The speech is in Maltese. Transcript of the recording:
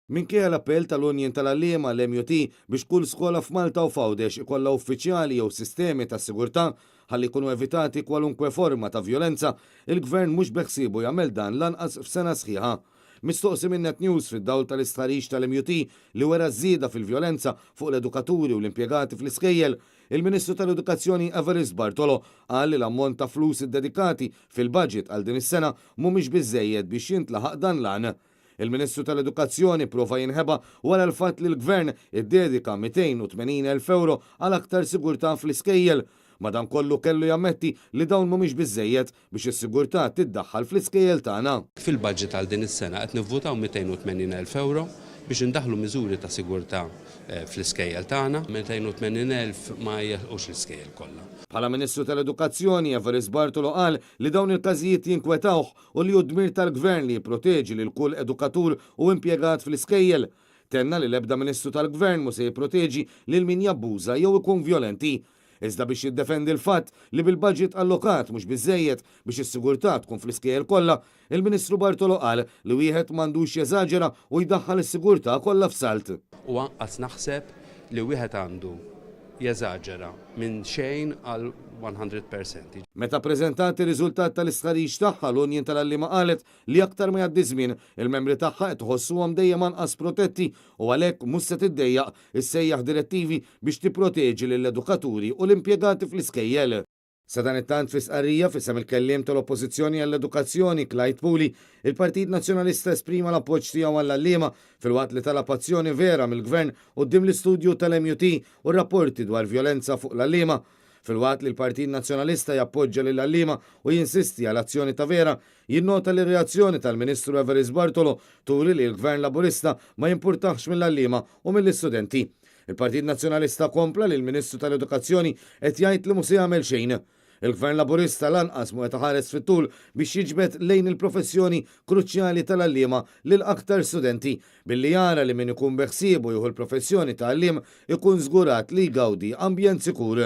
Minkejja l-appell tal-Union tal-Għalliema, l-MUT, biex kull skola f'Malta u f'Għawdex ikollha uffiċjali jew sistemi ta' sigurtà ħalli jkunu evitati kwalunkwe forma ta' vjolenza, il-Gvern mhux beħsiebu jagħmel dan lanqas f'sena sħiħa. Mistoqsi minn Net News fid-dawl tal-istħarriġ tal-MUT li wera żieda fil-vjolenza fuq l-edukaturi u l-impjegati fl-iskejjel, il-Ministru tal-Edukazzjoni Evarist Bartolo qal li l-ammont ta' flus iddedikati fil-budget għal din is-sena mhumiex biżżejjed biex jintlaħaq dan l-għan. Il-Ministru tal-Edukazzjoni prova jinħeba wara l-fatt li l-Gvern iddedika 280,000 ewro għal aktar sigurtà fl-iskejjel. Madankollu kellu jammetti li dawn mhumiex biżżejjed biex is-sigurtà tiddaħħal fl-iskejjel tagħna. Fil-budget għal din is-sena qed nivvutaw 280,000 ewro biex indaħħlu miżuri ta' sigurtà fl-iskejjel tagħna. 280,000 ma jilħqux l-iskejjel kollha. Bħala Ministru tal-Edukazzjoni, Evarist Bartolo qal li dawn il-każijiet jinkwetawh u li hu dmir tal-Gvern li jipproteġi lil kull edukatur u impjegat fl-iskejjel. Tenna li l-ebda Ministru tal-Gvern mhu se jipproteġi lil min jabbuża jew ikun vjolenti. Iżda biex jiddefendi l-fatt li bil-budget allokat mhux biżżejjed biex is-sigurtà tkun fl-iskejjel kollha, il-Ministru Bartolo qal li wieħed m'għandux jeżaġera u jdaħħal is-sigurtà kollha f'salt. U anqas naħseb li wieħed għandu jeżaġera minn xejn għal 100%. Meta ppreżentat ir-riżultat tal-istħarriġ tagħha, l-Union tal-Għalliema qalet li aktar ma jgħaddi żmien, il-membri tagħha qed iħossuhom dejjem anqas protetti u għalhekk mhux se tiddejjaq issejjaħ direttivi biex tipproteġi lill-edukaturi u l-impjegati fl-iskejjel. Sadanittant fi stqarrija f'isem il-kelliem tal-Oppożizzjoni għall-Edukazzjoni, Clyde Puli, il-Partit Nazzjonalista esprima l-appoġġ tiegħu għall-għalliema filwaqt li talab azzjoni vera mill-Gvern quddiem l-istudju tal-MUT u r-rapporti dwar vjolenza fuq l-għalliema. Filwaqt li l-Partit Nazzjonalista jappoġġa lill-għalliema u jinsisti għal azzjoni ta' vera, jinnota li r-reazzjoni tal-Ministru Evarist Bartolo turi li l-Gvern Laburista ma jimpurtahx mill-għalliema u mill-istudenti. Il-Partit Nazzjonalista kompla li l-Ministru tal-Edukazzjoni qed jgħid li mhu se jagħmel xejn. Il-Gvern Laburista lanqas mhu qed iħares fit-tul biex jiġbed lejn il-professjoni kruċjali tal-għalliema lil aktar studenti billi jara li min ikun beħsiebu jieħu l-professjoni ta' għalliem ikun żgurat li jgawdi ambjent sikur.